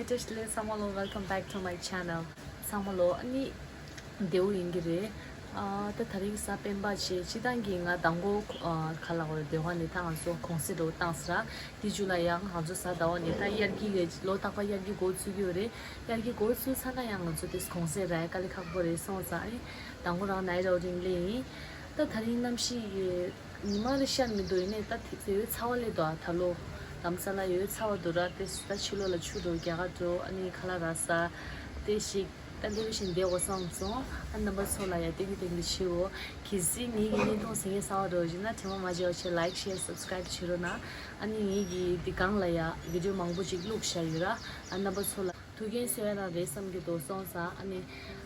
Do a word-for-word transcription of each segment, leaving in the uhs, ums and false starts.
Just let someone welcome back to my channel. ཚང་མ་ལོ་ཨ་ནི་བདེ་པོ་ཡིན་གྱི་རེད། ཨ་ད་དེ་རིང་གཟའ་སྤེན་པ་བྱས་སྤྱིར་བཏང་གི་ང་མདང་དགོང་ཨ་ག་ལ་བར་སྡོད་པ་ནས་ད་ང་ཚོ་གུང་སེང་འགྲོ་བཏང་ཟེར། དེ་རྗེས་ལ་ཡང་ང་ཚོ་གཟའ་ཟླ་བ་ནས་ད་དབྱར་སྐྱིད་རེད། ལོ་རྟག་པར་དབྱར་སྐྱིད་འགོ་ཚུགས་ཀྱི་ཡོད་རེད། དབྱར་སྐྱིད་འགོ་ཚུགས་ཚར་ན་ཡང་ང་ཚོ་དེ་གུང་སེང་རག་ཡ་དཀའ་ལས་ཁག་པོ་རེད་སོང་ཙང་ཨ་ནི་མདང་དགོང་རང་ནའི་རོ་རིང་ལེ་ཡིན། ད་དེ་རིང་གནམ་གཤིས་ཀྱི་ཉི་མ་རེ་ཤར་མི་འདུག་ཡིན་ནའི་ད་དེ་ཚོ་ཡོད་ཚ་བ་སླེབས་འདུག་ད་ལོ་ལམ་སང་ལ་ཡོད་ཚ་བ་འདུག་ར། དེ་ད་ཕྱི་ལོགས་ལ་ཆུ་འགྲོ་རྒྱ་གར་འགྲོ་ཨ་ནི་ཁ་ལག་རག་ས་དེ་ཞིག་ད་འདི་བཞིན་བསྡད་འོ་བསམ་སོང་། ཨ་རྣམ་པ་ཚོ་ལ་ཡ་ཏིག་ཏིག་ཏིག་ཏིག་ཞུའོ། གལ་སྲིད་ངེད་ཀྱི་བརྙན་ཐུང་གཟིགས་མཁན་གསར་པ་འདྲ་བོ་ཞིག་ན་དྲི་མ་མ་བརྗེད་པ་བྱས་like share subscribe བྱེད་རོགས་གནང་། ཨ་ནི་ངེད་ཀྱི་འདི་སྒང་ལ་ཡ་བི་ཌིའོ་མང་པོ་ཅིག་བླུགས་བཞག་ཡོད་ར། ཨ་རྣམ་པ་ཚོ་ལ་ཐུགས་ཕན་གསོས་ན་རེད་བསམ་གྱི་འདུག་སོང་ཙང་ཨ་ནི་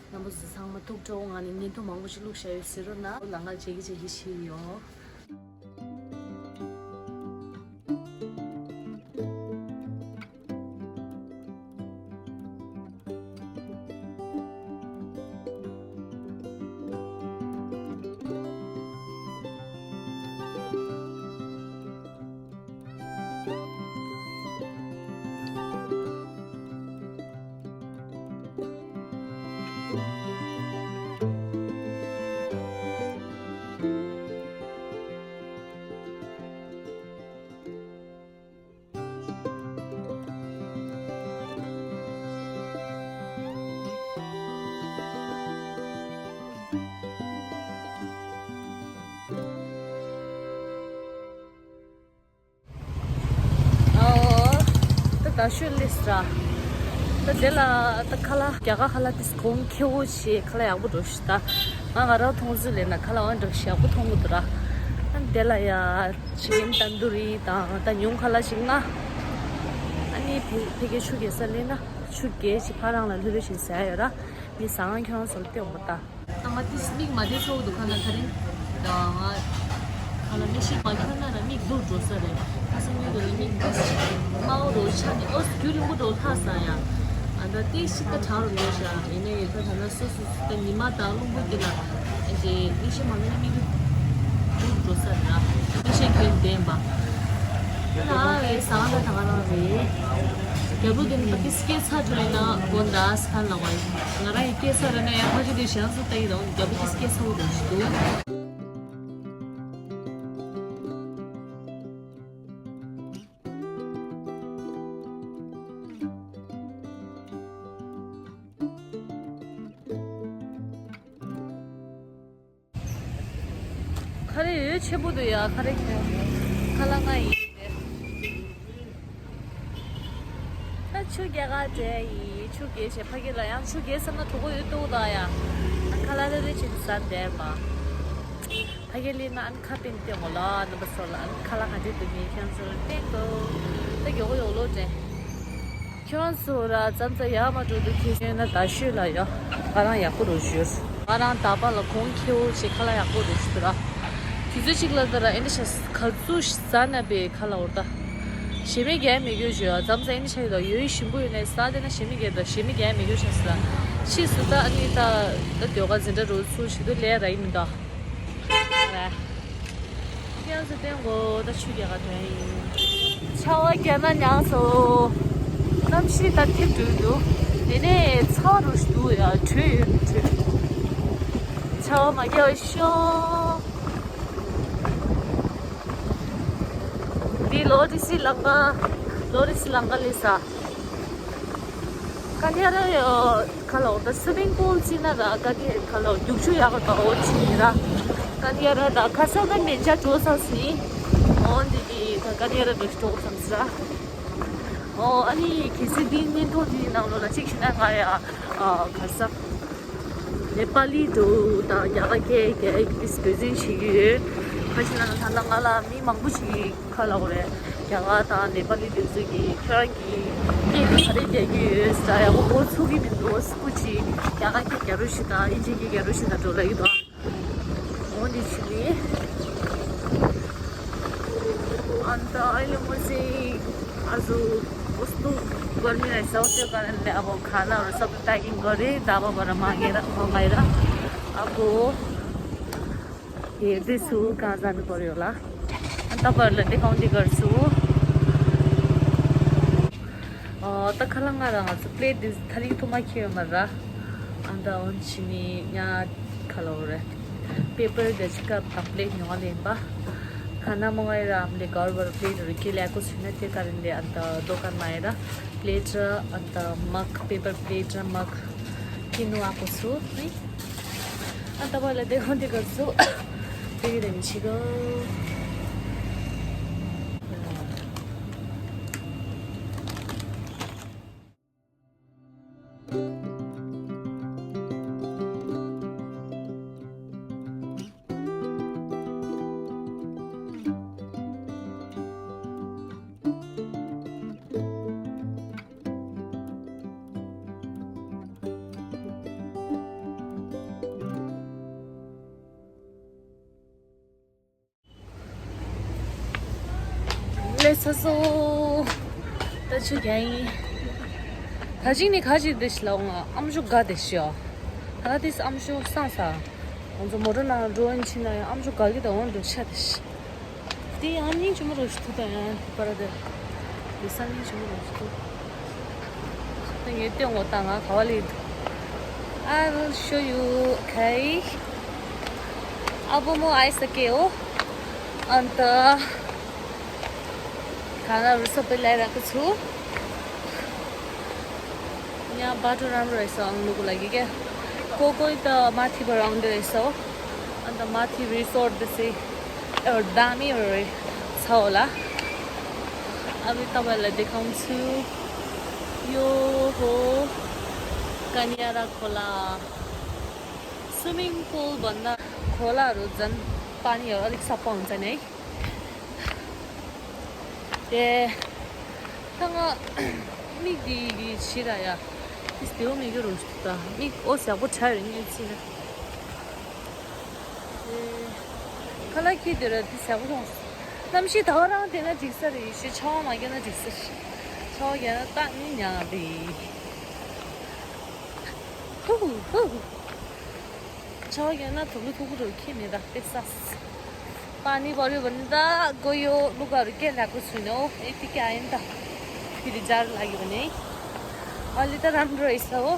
རྣམ་པ་ཚོ་ཚང་མ་ཐུགས་སྤྲོ་ངང་ནས་བརྙན་ཐུང་མང་པོ་ཞིག་བླུགས་བཞག་ཡོད་ཟེར་རོགས་གནང་། ལམ་ཁ་མཇལ་གྱི་མཇལ་གྱི་ཞིག་ཡོང་། ཨོ། ད་ད་ཤོད་ལེས་ར། ད་དེ་ལ་ད་ཁ་ལག་རྒྱ་གར་ཁ་ལག་དེ་གོང་ཁེ་བོ་ཞེས་ཁ་ལག་ཡག་པོ་འགྲོ་ཤི་ད། ང་ང་རང་མཐོང་ཚུལ་ལས་ན་ཁ་ལག་འོན་འགྲོ་ཤི་ཡག་པོ་མཐོང་གི་འདུག་ར། ཨ་དེ་ལ་ཡ་ཅི་ཀེན་ཏན་དུ་རི་དང་ད་ཉུང་ཁ་ལག་ཞིག་ན། ཨ་ནི་ཕ་ཕ་གི་ཆུ་རྐྱལ་ས་ལས་ན་ཆུ་རྐྱལ་ཞིག་ཕ་རང་ལ་ལྷོད་ལྷོད་ཞིག་ཟ་ཡ་ཡོད་ར། མི་ཟ་ང་ཁྱོད་རང་ཚོ་ལ་སྟོན་པ་ད། ང་ཏིས་མིག་མ་བདེ་ཚོགས་འདུག་ཁ་ན་ད་རིང་། ང་ཁ་ལ་མི་ཤིག་མ་ཁྱོད་ན་ར་མིག་སྡུག་འགྲོ་ས་རེད། ཁ་སང་ངའི་དུ་ལ་མིག་སྡུག་དམར་པོ་འགྲོ་ཆ་ནི་ཨོ་རྒྱུ་རིང་པོ་འགྲོ་ལྷག་ས་ཡ། ཨ་ད་ཏིས་ཤིག་ད་གྲང་རུ་འགྲོ་ཤ་ཡིན་ནའི་ད་ད་ན་སོ་སོ་སོ་ད་ཉི་མ་དང་རླུང་བུ་དེ་ལ་ཨ་ཅེ་མི་ཤིག་མ་མི་ན་མིག་སྡུག་འགྲོ་ས་རེད་ལ། མི་ཤིག་ཁྱོད་བདེན་པ། ད་ལ་ཨ་ཟ་ང་ད་ད་ང་རང་རེད། རྒྱ་བོད་དེ་ནི་ད་ཏིས་སྐད་ཚ་འགྲོ་ཡིན་ན་དགོན་ད་ཨ་ས་ཁ་ལ་བ་ཡིན། ང་རང་ཡི་སྐད་ས་ར་ན་ཡང་ཕ་ཆུ་དེ་ཞང་སུ་ལྟ་ཡི་རང་རྒྱ་བོད་ཀྱི་སྐད་ས་བོ་རུ་ཞིག་འདུག་ཁ་རེ་ཡོད་ཆེ་པོ་འདུག་ཡ། ཁ་རེ་ཁྱོད་ཁ་ལ་ང་ཡིན་ཏེ། ད་ཆུ་རྒྱག་ག་འདྲེ་ཡིན། ཆུ་རྒྱག་བྱས་ཕ་གི་ལ་ཡང་ཆུ་རྒྱག་ས་ན་གྲོགས་པོ་ཡོད་འདུག་ད་ཡ། ཁ་ལ་རེ་རེ་བྱེད་དུ་ཟ་འདེབས་པ། ཕ་གི་ལི་ན་ཨན་ཁ་པིན་ཏེ་ངོ་ལ་ནུ་བ་སོ་ལ་ཨན་ཁ་ལ་ག་འདྲེ་འདུག་མི་ཁྱོད་ཚོ་ལ་བསྟན་དགོས། ད་མགྱོགས་པོ་ཡོང་ལོ་འདྲེ། ཁྱོད་ཚོ་ར་ཙམ་ཙ་ཡག་མ་འགྲོ་འདུག་ཁྱེད་ཤེས་ན་ད་ཤོད་ལ་ཡོ། ང་རང་ཡག་པོ་རུ་བཞུར། ང་རང་ད་པ་ལ་གོང་ཁེ་བོ་ཞིག་ཁ་ལག་ཡག་པོ་རུ་བཞུར་ར། དུས་ཚོད་གཅིག་ལ་ད་ར་ཨེ་འདྲ་ཤ་ག་ཚུ་ཟ་ན་པའི་ཁ་ལག་འོར་ད། ཞེ་མེད་རྒྱལ་མི་དགོས་བཞུར་ཡ་ཙམ་ཙ་ཨེ་འདྲ་ཤ་ཡོད་ད་ཡོད་ཞིམ་པོ་ཡོད་ནས་ཟ་དེ་ན་ཞེ་མེད་རྒྱལ་ད་ཞེ་མེད་རྒྱལ་མི་དགོས་ཤ་ཟ། ཕྱིས་སུ་ད་ཨ་ནི་ད་ད་ཟློས་གར་འཛིན་གྲྭ་རུ་ཚུར་ཞིག་ཏུ་ལས་ར་ཡིན་མི་ད། ཁྱེད་རང་ཚོ་བསྟན་གོ་ད་ཆུ་རྒྱག་ག་དོན་ཡིན། ཆར་པ་བརྒྱབ་ན་ཉག་སོ། གནམ་གཤིས་ད་ཐིབས་འགྲོ་འདུག་དེ་ནས་ཚ་བ་རུ་ཞིག་འདུག་ཡ་དྲོད་ཡོད་དྲོད། ཆར་པ་མ་བརྒྱབ་ཤོག་འདི་ལོ་ཏི་སི་ལང་ཀ་ལོ་ཏི་སི་ལང་ཀ་ལི་ས། ཀ་ནི་ཡ་ར་ཡོ་ཁ་ལོ་ད་སི་མིང་པུལ་ཅི་ན་ར་ཀ་ནི་ཁ་ལོ་རྒྱུག་ཆུ་ཡག་ག་འོ་ཅི་ནི་ར། ཀ་ནི་ཡ་ར་ད་ཁ་ས་ད་མེ་ཇ་འགྲོ་ས་སི། འོ་འདི་ནི་ད་ཀ་ནི་ཡ་ར་འགྲོ་ཆུ་འགྲོ་ས་སི་ར། འོ་ཨ་ནི་གལ་སྲིད་འདི་བརྙན་ཐུང་འདི་ནང་ལོ་ལ་གཅིག་ཤི་ན་ང་ཡ་ཁ་ས། ནེ་པ་ལི་འགྲོ་དང་རྒྱ་གར་སྐད་རྒྱ་ཡིག་དེ་འགྲོ་འཛིན་བྱེད་ཀྱི་ཡོད། ཁ་ཤས་ན་ད་ལྟ་ང་ལ་མི་མང་པོ་ཞིག་གིས་ཁ་ལ་འོ་རེད། རྒྱ་གར་དང་ནེ་པ་ལི་དེ་ཚོ་གིས་ཁྱོད་རང་གི་སྐད་དེ་ག་རེ་རྒྱག་གི་ཡོད་ཟེར་ཡག་པོ་གོ་ཚུགས་ཀྱི་མི་འདུག་སྐུ་མཁྱེན། རྒྱ་གར་སྐད་རྒྱག་རོགས་ཞུ་དང་ཨིན་ཇི་སྐད་རྒྱག་རོགས་ཞུ་དང་འགྲོ་ལབ་ཀྱི་འདུག་འོ་འདི་བྱས་ནས། अन्त अहिले म चाहिँ आज कस्तो गर्मी रहेछ हौ, त्यो कारणले अब खानाहरू सबै प्याकिङ गरेँ, दाबा गरेर मागेर मगाएर। अब हेर्दैछु कहाँ जानु पर्यो होला, अनि तपाईँहरूलाई देखाउने गर्छु। अ, ཨོ། ད་ཁ་ལག་ང་རང་ང་ཚོ་པླེ་ཊི་འདི་ཐ་རིང་ཐུག་མ་ཁྱེར་ཡོད་མ་ར། ཨ་ད་འོན་ཕྱི་ནི་ཉ་ཁ་ལོ་རེད། པེ་པར་དེ་ཅི་ཀབ་དང་པླེ་ཊི་ཉོ་བ་ལེན་པ། ཁ་ན་མོ་ང་ཡི་ར་ཨམ་ལེ་གར་བར་པླེ་ཊི་རུ་ཁྱེར་ལེ་ཀོ་སུ་ན་དེ་ཀ་རིན་དེ་ཨ་ད་དོ་ཀ་ན་ཡི་ར། པླེ་ཊི་ཨ་ད་མག་པེ་པར་པླེ་ཊི་མག་ཁྱེར་ནུ་ཨ་ཀོ་སུ་ནི། ཨ་ད་བ་ལ་དེ་ཧོན་དེ་གར་སུ་དེ་གི་དེ་མི་ཆི་གོ། ལས་ས་སོ། ད་ཆུ་རྒྱ་ཡིན། ད་ཅིག་ནི་ཁ་ཅིག་དེ་ཤི་ལ་འོང་ཨམ་ཞུ་དགའ་དེ་ཤི་ཡོ། ད་དེ་ཨམ་ཞུ་སང་ས། ང་ཚོ་མོ་ཊ་ནང་འགྲོ་ཡིན་ཕྱིན་ན་ཡང་ཨམ་ཞུ་དགའ་གི་ད་འོང་འགྲོ་ཤ་དེ་ཤི། དེ་ཡང་སྙིང་རྗེ་མོ་རོ་ཞིག་ཐུག་ད་ཡང་དེ་པར་དེ། དེ་སང་སྙིང་རྗེ་མོ་རོ་ཞིག་ཐུག་ད་ངས་སྟོན་འོ་ད་ང་ག་བ་ལི་འདུག I will show you, okay? ཨ་བུ་མོ་ཨའི་ས་ཀེ་འོ། ཨན་ད། ཁ་ན་རུ་ས་པེ་ལ་ར་ཀ་ཚུ། ཉ་བ་ཏུ་རམ་རེ་སོ་ཨང་ལུ་གུ་ལ་གི་གེ། ཀོ་ཀོའི་ད་མ་ཐི་བ་རང་དེ་རེ་སོ། ཨན་ད་མ་ཐི་རི་སོར་དེ་སི། ཨེ་ད་མི་རེ་ཚའོ་ལ། ཨ་བི་ད་བ་ལ་དེ་ཁང་ཚུ། ཡོ་ཧོ། ཀ་ནི་ཡ་ར་ཁོ་ལ། སུ་མིང་པུལ་བ་ན་ཁོ་ལ་རུ་ཛན་པ་ནི་ཡོ་ཨ་ལིག་ས་པོང་ཛན་ཨེ། དེ། ད་ང་མིག་འདི་གི་ཕྱི་ར་ཡ། ཏིས་དེའུ་མིག་གི་རུ་ད་མིག་ཨོ་ཟ་པོ་ཁྲ་རེ་ངས་ཚིག་ར། དེ། ཁ་ལག་ཁྱི་དེ་ར་ཏིས་ཟ་པོ་སོང་། གནམ་གཤིས་ད་ག་རང་དེ་ན་འགྲིག་ས་རེད་ཤི་ཆར་པ་མ་རྒྱབ་ན་འགྲིག་ས་རེད། ཆར་པ་རྒྱབ་ན་ཏག་ནི་ཉག་རེད། ཧུ་ཧུ། ཆར་པ་རྒྱབ་ན་དུག་ལུ་ཐུག་གི་རུ་ཁྱི་མེད་ད་དཔེ་ས། པ་ནི་བ་རུ་བ་ནི་ད་གོ་ཡོ་ལུ་ག་རུ་སྐད་ལ་གོ་སུ་ནོ་ཨེ་ཏི་ཀ་ཨིན་ད། ཕི་རི་ཇར་ལ་གི་བ་ནི། ཨ་ལི་ད་རམ་རོ་ཨི་ས་འོ།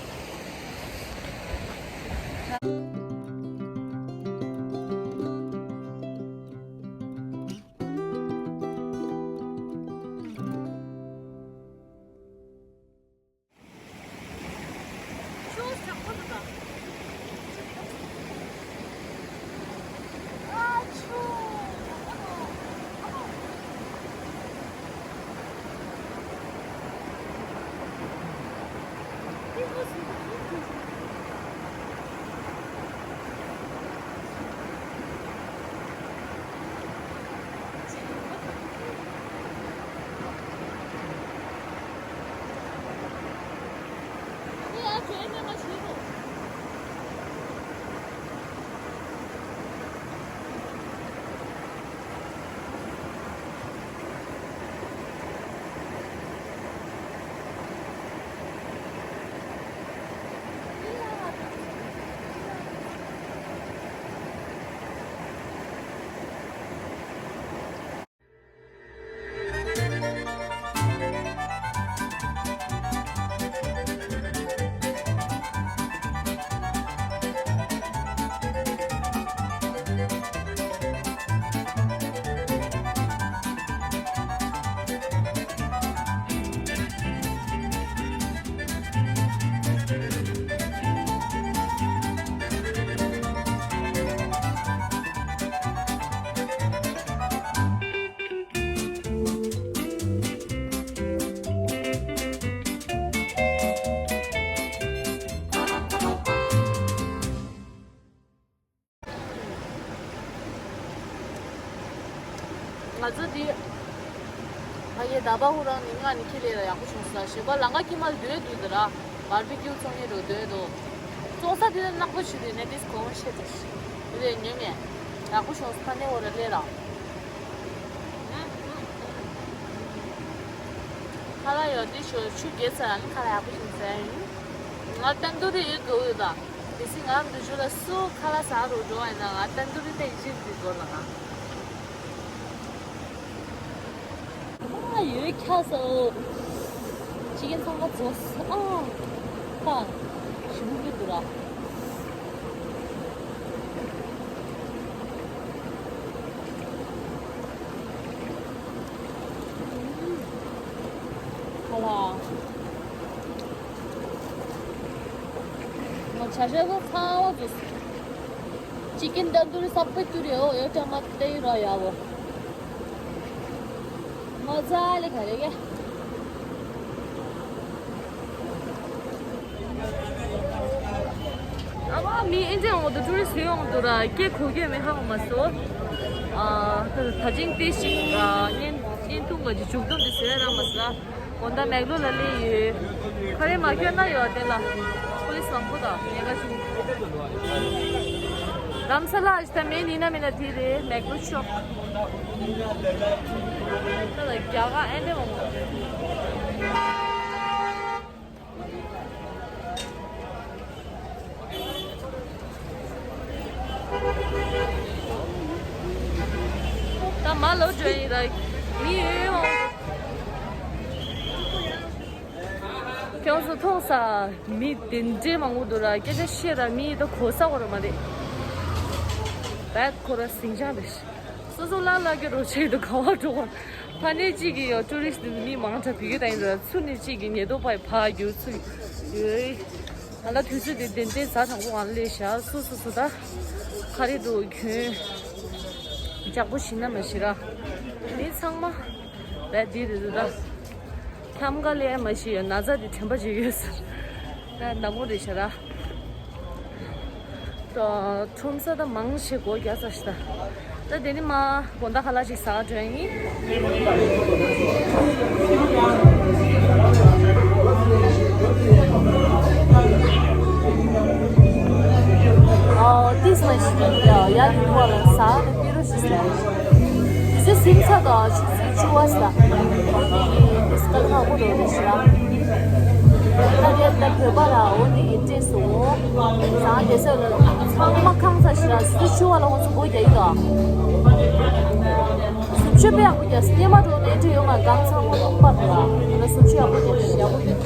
ང་ཚོ་འདི། ཕ་གིའི་ཟླ་བ་ཧུ་རང་ནི་ང་ནི་ཁྱི་ལས་ལ་ཡག་པོ་བྱུང་ས་ཞེས་པ་ལང་ཀ་ཁྱི་མ་སྡོད་འདུག་དེ་ར། བར་བི་ཀྱུ་ཚོང་ཡས་འགྲོ་སྡོད་འདུག་ཚོང་ས་དེ་ལ་ནག་པོ་བྱུང་དུས་ནས་དེ་གོང་ཤེས་ཏེ། དེ་ལས་ཉོས་མེད། ཡག་པོ་བྱུང་ས་ནས་འོ་ར་ལས་ར། ཁ་ལག་ཡོད་དེ་ཞོ་ཆུ་རྒྱས་ཚར་ལ་ནི་ཁ་ལག་ཡག་པོ་བྱུང་ས་ཡིན། ང་ཏན་ཏུ་རི་ཡོད་དགོས་ཡོད་ད། དེ་སྲིད་ང་འདི་ཆུ་ལ་སུ་ཁ་ལག་ཟ་རུ་འགྲོ་བ་ཡིན་ན་ང་ཏན་ཏུ་རི་ཏན་ཞིབ་འདི་དགོས་ལ་ང་། ཨ་ཡོད་ཁྱ་སོ། ཅི་ཀན་ཚང་མ་རྫོགས། ཨ། ཁ། ཞིམ་པོ་འདུག་ར། ཁ་ལ། ང་བྱ་ཤ་ཚོ་ཚང་མ་རྫོགས། ཅི་ཀན་ཏན་དུ་རི་ས་པ་ཏུ་རི་ཨོ་ཡོ་ཏ་མ་ཏེ་ར་ཡ་བོ། མོ་ཙཱ་ལི་ག་རེ་གེ། ཨ་མ་མི་ཨིན་ཇི་འོང་དུ་ཊུ་རི་སི་ཡོང་དུ་ར་སྐད་གོ་གེ་མི་ཧ་གོ་མ་སོ། ཨ་ད་ད་ཅིང་ཏེ་ཤིང་ཨ་བརྙན་བརྙན་ཐུང་ག་ཅིག་མཇུག་སྡོམ་དུ་ཟེར་ར་མ་སོ། དགོང་དག་མེག་ལོ་ལ་སླེབས་ཡོད། ཁ་རེ་མ་ཁྱོད་ན་ཡོད་དེ་ལ། པོ་ལིས་མང་པོ་དང་ཉེན་ཁ་ཆུང་། རམ་ས་ལ་ཨ་ཞི་ད་མེ་ནི་ན་མེ་ན་དི་རེ་མེག་ལོ་ཤོག་ད་ལ་རྒྱ་ག་ཨེ་འདྲེ་མང་པོ། ད་མ་ལོ་འགྲོ་ཡིན་ར། མི་ཡོད་ཡོང་། ཁྱོད་ཚོ་མཐོང་ས། མི་དེ་འདྲའི་མང་པོ་འདུག་ར། སྐད་ཆ་བཤད་ར་མི་ད་གོ་ས་གོ་ར་མ་རེད། བད་ཁོ་ར་ཟིང་ཆ་རེད། སོ་སོ་ལ་ལ་གི་རོ་ཆེ་དུ་ག་བ་འགྲོ་གོ། ཕ་ནས་གཅིག་གི་ཡོ་ཊུ་རི་སི་ཊི་མི་མང་དྲགས་བི་གི་ད་ཡིན་ར། ཚུར་ནས་གཅིག་གི་ཉེ་དོ་པའི་ཕ་རྒྱུ་ཚུར་ཡོད། ང་ལ་དུས་ཚོད་དེ་དེ་འདྲའི་ཛ་དྲང་པོ་ང་ལ་ལས་བཞག་སོ་སོ་སོ་ད། ཁ་རི་འགྲོ་གྱོན། ལྕགས་པོ་ཞིག་ན་མ་ཞིག་ར། མི་ཚང་མ། བས་འདི་རེད་འདུག་ད། ཁམས་ཁ་ལས་མ་ཤི་ཡོད་ན་ཚ་འདི་དྲན་པ་ཅིག་ཡོད་ཟེར། ད་ནག་མོ་རེད་ཤ་ར། ད་ཁྲོམ་ས་ད་མང་ཆེ་སྒོ་རྒྱག་ཚར་ཤི་ད། ད་དེ་ནི་མ་དགོང་དག་ཁ་ལག་ཅིག་ཟ་ག་འགྲོ་ཡ་ཡིན། ཨོ་ཏིས་མ་ཤི་ཡ་ཡ་ལི་ནུ་བ་ལ་ཟ་ནི་པི་རོ་ཤི་ཟ། དུས་ཚོད་ཟིན་ཚར་དང་ཆུ་ཚོད་བཅུ་པ་ཟ། འོ་དེ་ཡིན་དུས་སྐར་ཁག་པོ་རེད་ཤི་ར། ད་རེད་ད་བོད་པ་ལ་འོ་དེ་ཡིན་བཀྲེས་སོང་། ཟང་དེ་ཚོ་ལ་ཚང་མ་ཁང་ཚ་ཤི་ར། ཆུ་ཚོད་བཅུ་པ་ལ་ཁོང་ཚོ་སྒོ་རྒྱག་ཡིན་ད། གཟུགས་བྱད་དཔེ་ཡག་པོ་རྒྱག་སྙེ་མ་འགྲོ་ནས་འདྲི་ཡོང་ང་གང་ཚང་མ་ལོག་པ་རེད་ལ། ད་གཟུགས་བྱད་ཡག་པོ་རྒྱག་ཡག་པོ་རྒྱག་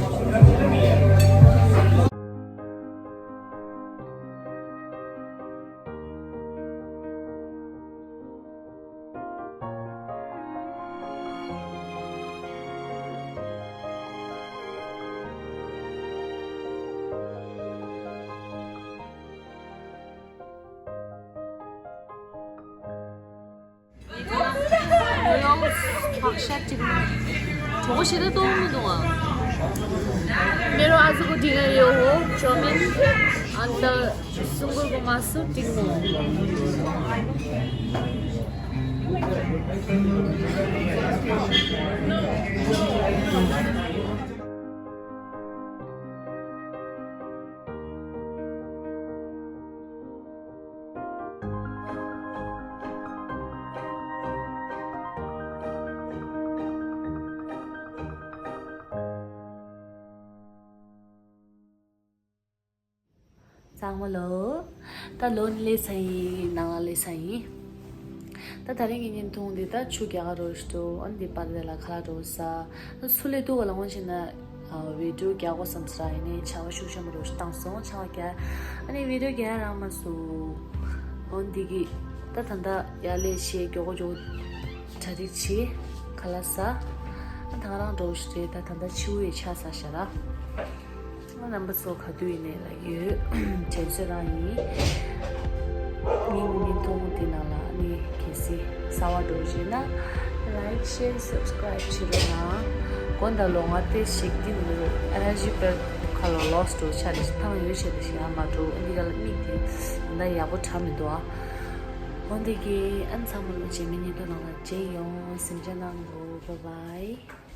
ཕག་ཤ་གཅིག་གྲོགས་པོ་ཞེ་དྲག་གཏོང་མི་འདུག་ཨ། མེ་རོ་ཨ་ཟུག་གོ་དྲི་ང་ཡོ་ཧོ་ཅོ་མིན་ཨན་ད་སུང་གོ་གོ་མ་སུ་དྲི་ངོ། ཚང་མ་ལོ། ད་ལོ་ནི་ལས་ས་ཡིན་ནང་ལ་ལས་ས་ཡིན། ད་ད་རིང་གི་བརྙན་ཐུང་འདི་ད་ཆུ་རྒྱག་ག་རོ་ཞིག་འདུག་ཨ་ནི་འདི་པར་དེ་ལ་ཁ་ལག་འགྲོ་ས། ད་སུ་ལས་འདུག་ག་ལ་འོང་ཕྱིན་ན། ཨ་བི་ཌིའོ་རྒྱག་གོ་བསམ་ས་ར་ཡིན་ནའི་ཆར་པ་ཤུགས་ཆེན་པོ་རོ་ཞིག་བཏང་སོང་ཆར་པ་རྒྱག་ཨ་ནི་བི་ཌིའོ་རྒྱག་རང་མ་སོང་། འོ་འདི་གི་ད་ད་ད་ཡ་ལས་ཤེས་མགྱོགས་མགྱོགས་གྲ་སྒྲིག་བྱེད། ཁ་ལག་ཟ། ཨ་ད་ང་རང་འགྲོ་ཞིག་རེད། ད་ད་ད་ཕྱི་པོ་ཡི་ཆ་ས་ཤ་ར། རྣམ་པ་ཚོ་ག་དུས་ཡིན་ནའི་ལ་ཡོད། དྲན་གསོ་རང་ཡིན། ངའི་ངའི་མཐོང་དེ་ནང་ལ་ནི་གལ་སྲིད་གསར་པ་འགྲོ་བྱས་ན་like share subscribe བྱེད་རོགས་གནང་། དགོང་དག་ལོ་ང་ཏེ་ཞིག་དེ་ནི་ཨེ་ནར་ཇི་པེར་ཁ་ལོ་ལོས་འགྲོ་ཆ་རེ་ཐང་ཡོད་བྱས་ཏེ་ཞེ་ཡ་མ་འགྲོ་འདི་ག་ལ་མིག་དེ་ད་ཡག་པོ་དྲ་མི་འདུག་ཨ། འོ་འདི་གི་ཨ་ཚང་མ་ལོ་རྗེས་མའི་ཉིན་ཐོ་ནང་ལ་མཇལ་ཡོང་། གཟིམ་འཇག་གནང་གོ། Bye bye.